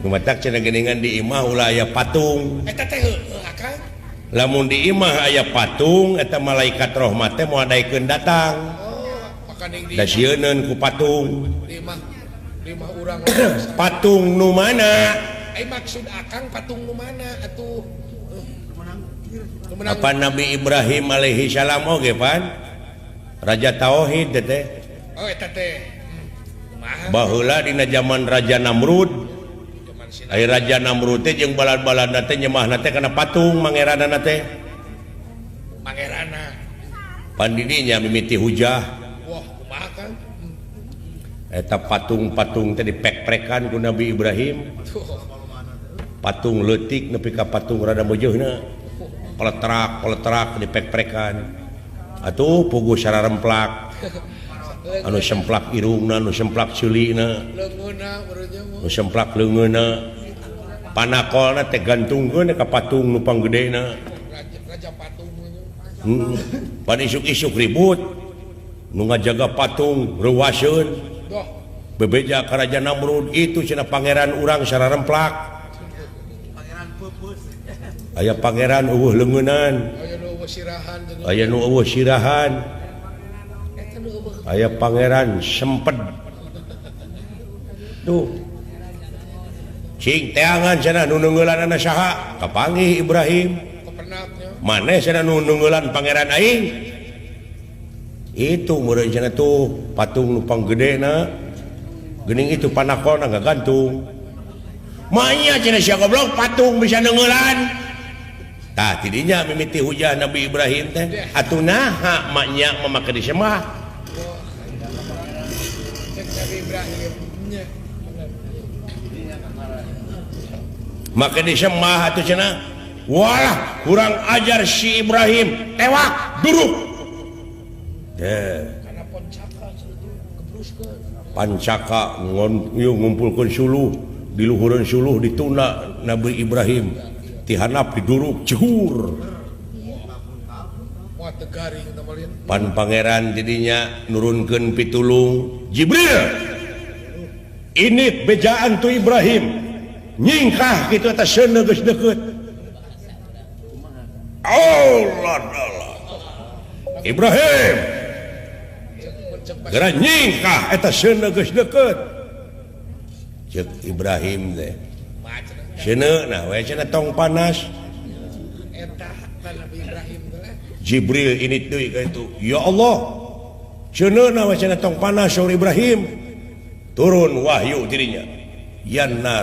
Nu matak cenah geuningan di imah ulah aya patung. Eta teh heueuh, Akang. Lamun di imah aya patung, eta malaikat rahmat teh moal daekeun datang. Oh, makaning di Da sieuneun ku patung. Di imah urang. Patung nu mana? Ai maksud Akang patung nu mana atuh? Nu menang. Apa Nabi Ibrahim alaihi salam oge pan raja tauhid teh. Oh, eta teh. Kumaha? Baheula dina zaman Raja Namrud. Zaman sina. Ai Raja Namrud teh jeung balad-baladna teh nyembahna teh kana patung mangeranana teh. Mangerana. Pan didinya mimiti hujah. Wah, kumaha, Kang? Eta patung-patung teh dipek-prekan ku Nabi Ibrahim. Tuh. Patung leutik nepi ka patung rada meujeuna, peletrak peletrak dipek-prekan atuh, puguh sararemplak, anu semplak irungna, anu semplak ceulina. Leungeunna urangnya mah. Nu semplak leungeunna, panakolna teh gantungkeun ka patung nu panggedena. Raja, raja patung nya. Pan isuk-isuk ribut, nu ngajaga patung reuwaseun. Doh. Bebeja ka Raja Namrud, itu cenah pangeran urang sararemplak, aya pangeran euweuh leungeunan. Aya nu euweuh sirahan jeung Aya nu euweuh sirahan. Eta nu euweuh. Aya pangeran semped tuh, cing teangan cenah nu neungeulanana saha. Kapanggih Ibrahim. Kopernatnya. Maneh cenah nu neungeulan pangeran aing itu meureun cenah, tuh patung nu panggedena geuning, itu panakolna ngagantung. Manya cenah, sia goblok, patung bisa neungeulan? Tah, tidinya mimiti hujah Nabi Ibrahim teh, atuh naha maknya memakai disembah? Cek Nabi Ibrahim nya. Make disembah atuh cenah. Walah, kurang ajar si Ibrahim, tewak, duruk deh. Karena poncaka cenah tuh gebruskeun. Pancaka ngon ieu ngumpulkeun suluh di luhureun suluh, ditunda Nabi Ibrahim tihanap, diduruk jegur. Moal teu garing teh malin. Pan pangeran jadinya nurunkeun pitulung Jibril, ini bejaan tuh Ibrahim nyingkah gitu, eta seuneu geus deukeut. Allah Allah, Ibrahim. Cek Geura nyingkah, eta seuneu geus deukeut. Cek Ibrahim teh, seuneu nah we cenah, tong panas. Eta Nabi Ibrahim teh. Jibril ini deui ka itu, ya Allah, seuneu we cenah, tong panas. Saur Ibrahim, turun wahyu dirinya, ya nar.